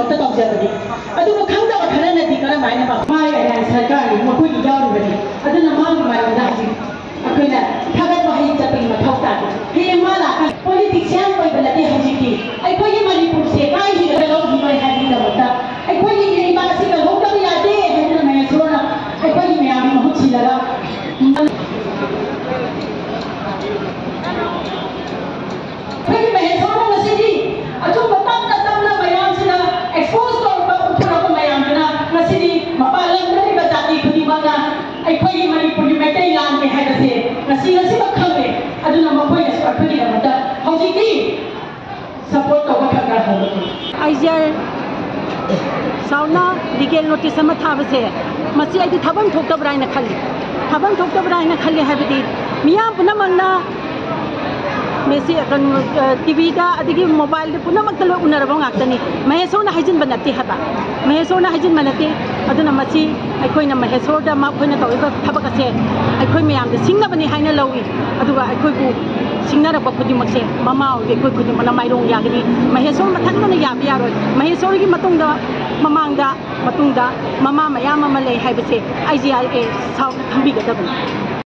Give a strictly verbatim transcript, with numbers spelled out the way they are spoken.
ꯑꯝꯇ ꯇꯧꯖꯕꯅꯤ꯫ ꯑꯗꯨꯕꯨ ꯈꯪꯗꯕ ꯈꯔꯅꯗꯤ ꯀꯔꯝꯍꯥꯏꯅ ꯄꯥꯎ? ꯃꯥꯒꯤ ꯑꯂꯥꯏꯟꯁ ꯁꯔꯀꯥꯔꯒꯤ ꯃꯈꯣꯏꯒꯤ ꯌꯥꯎꯔꯤꯕꯅꯤ꯫ ꯑꯗꯨꯅ ꯃꯥꯒꯤ ꯃꯔꯝꯗ ꯍꯧꯖꯤꯛ ꯑꯩꯈꯣꯏꯅ ꯊꯥꯒꯠ ꯋꯥꯍꯩ ꯆꯠꯄꯒꯤ ꯃꯊꯧ ꯇꯥꯗꯦ꯫ ꯍꯌꯦꯡ ꯃꯥ ꯂꯥꯛꯀꯅꯤ꯫ ꯄꯣꯂꯤꯇꯤꯁꯤꯌꯥꯟ ꯑꯣꯏꯕ ꯅꯠꯇꯦ ꯍꯧꯖꯤꯛꯇꯤ꯫ ꯑꯩꯈꯣꯏꯒꯤ ꯃꯅꯤꯄꯨꯔꯁꯦ ꯀꯥꯏꯈꯤꯕꯗ ꯂꯧꯈꯤꯔꯣꯏ ꯍꯥꯏꯕꯒꯤꯗꯃꯛꯇ ꯑꯩꯈꯣꯏꯒꯤ ꯏꯔꯩꯕꯥꯛ ꯑꯁꯤ ꯀꯜꯍꯧꯗꯕ ꯌꯥꯗꯦ ꯍꯥꯏꯗꯨꯅ ꯃꯍꯦꯁꯣꯔꯅ ꯑꯩꯈꯣꯏꯒꯤ ꯃꯌꯥꯝꯒꯤ ꯃꯍꯨꯠ ꯁꯤꯜꯂꯒ ꯑꯩꯈꯣꯏꯒꯤ ꯃꯍꯦꯁꯣꯔꯅ ꯉꯁꯤꯗꯤ ꯑꯆꯨꯝꯕ ꯇꯞꯅ ꯇꯞꯅ ꯃꯌꯥꯝꯁꯤꯗ ꯑꯦꯛꯁꯄꯣꯖ ꯇꯧꯔꯛꯄ, ꯎꯠꯊꯣꯔꯛꯄ ꯃꯌꯥꯝꯗꯨꯅ ꯉꯁꯤꯗꯤ ꯃꯄꯥꯟ ꯂꯝꯗ ꯂꯩꯕ ꯖꯥꯇꯤ ꯈꯨꯗꯤꯡꯃꯛꯅ ꯑꯩꯈꯣꯏꯒꯤ ꯃꯅꯤꯄꯨꯔꯒꯤ ꯃꯩꯇꯩ ꯂꯥꯟꯗꯦ ꯍꯥꯏꯕꯁꯦ ꯉꯁꯤ, ꯉꯁꯤꯃꯛ ꯈꯪꯂꯦ꯫ ꯑꯗꯨꯅ ꯃꯈꯣꯏꯅꯁꯨ ꯑꯩꯈꯣꯏꯒꯤꯗꯃꯛꯇ ꯍꯧꯖꯤꯛꯇꯤ ꯁꯄꯣꯔꯠ ꯇꯧꯕ ꯈꯔ ꯈꯔ ꯍꯧꯔꯛꯂꯤ꯫ ꯑꯥꯏ ꯖꯤ ꯑꯥꯔ ꯁꯥꯎꯅ ꯂꯤꯒꯦꯜ ꯅꯣꯇꯤꯁ ꯑꯃ ꯊꯥꯕꯁꯦ, ꯃꯁꯤ ꯑꯩꯗꯤ ꯊꯥꯐꯝ ꯊꯣꯛꯇꯕ꯭ꯔꯥ ꯍꯥꯏꯅ ꯈꯜꯂꯤ꯫ ꯊꯥꯐꯝ ꯊꯣꯛꯇꯕ꯭ꯔꯥ ꯍꯥꯏꯅ ꯈꯜꯂꯤ ꯍꯥꯏꯕꯗꯤ, ꯃꯤꯌꯥꯝ ꯄꯨꯝꯅꯃꯛꯅ ꯃꯦꯁꯤ, ꯀꯩꯅꯣ, ꯑ, ꯇꯤ ꯚꯤꯗ ꯑꯗꯒꯤ ꯃꯣꯕꯥꯏꯜꯗ ꯄꯨꯝꯅꯃꯛꯇ ꯂꯣꯏ ꯎꯅꯔꯕ ꯉꯥꯛꯇꯅꯤ꯫ ꯃꯍꯦꯁꯣꯔꯅ ꯍꯥꯏꯖꯤꯟꯕ ꯅꯠꯇꯦ ꯍꯥꯏꯕ꯫ ꯃꯍꯦꯁꯣꯔꯅ ꯍꯥꯏꯖꯤꯟꯕ ꯅꯠꯇꯦ꯫ ꯑꯗꯨꯅ ꯃꯁꯤ ꯑꯩꯈꯣꯏꯅ ꯃꯍꯦꯁꯣꯔꯗ ꯃꯈꯣꯏꯅ ꯇꯧꯔꯤꯕ ꯊꯕꯛ ꯑꯁꯦ ꯑꯩꯈꯣꯏ ꯃꯌꯥꯝꯗ ꯁꯤꯡꯅꯕꯅꯤ ꯍꯥꯏꯅ ꯂꯧꯏ꯫ ꯑꯗꯨꯒ ꯑꯩꯈꯣꯏꯕꯨ ꯁꯤꯡꯅꯔꯛꯄ ꯈꯨꯗꯤꯡꯃꯛꯁꯦ ꯃꯃꯥ ꯑꯣꯏꯕ ꯑꯩꯈꯣꯏ ꯈꯨꯗꯤꯡꯃꯛꯅ ꯃꯥꯏꯔꯣꯡ ꯌꯥꯒꯅꯤ꯫ ꯃꯍꯦꯁꯣꯔ ꯃꯊꯟꯇꯅ ꯌꯥꯕ ꯌꯥꯔꯣꯏ꯫ ꯃꯍꯦꯁꯣꯔꯒꯤ ꯃꯇꯨꯡꯗ, ꯃꯃꯥꯡꯗ, ꯃꯇꯨꯡꯗ ꯃꯃꯥ ꯃꯌꯥꯝ ꯑꯃ ꯂꯩ ꯍꯥꯏꯕꯁꯦ ꯑꯥꯏ ꯖꯤ ꯑꯥꯔ ꯑꯦ ꯁꯥꯎꯅ ꯈꯪꯕꯤꯒꯗꯕꯅꯤ꯫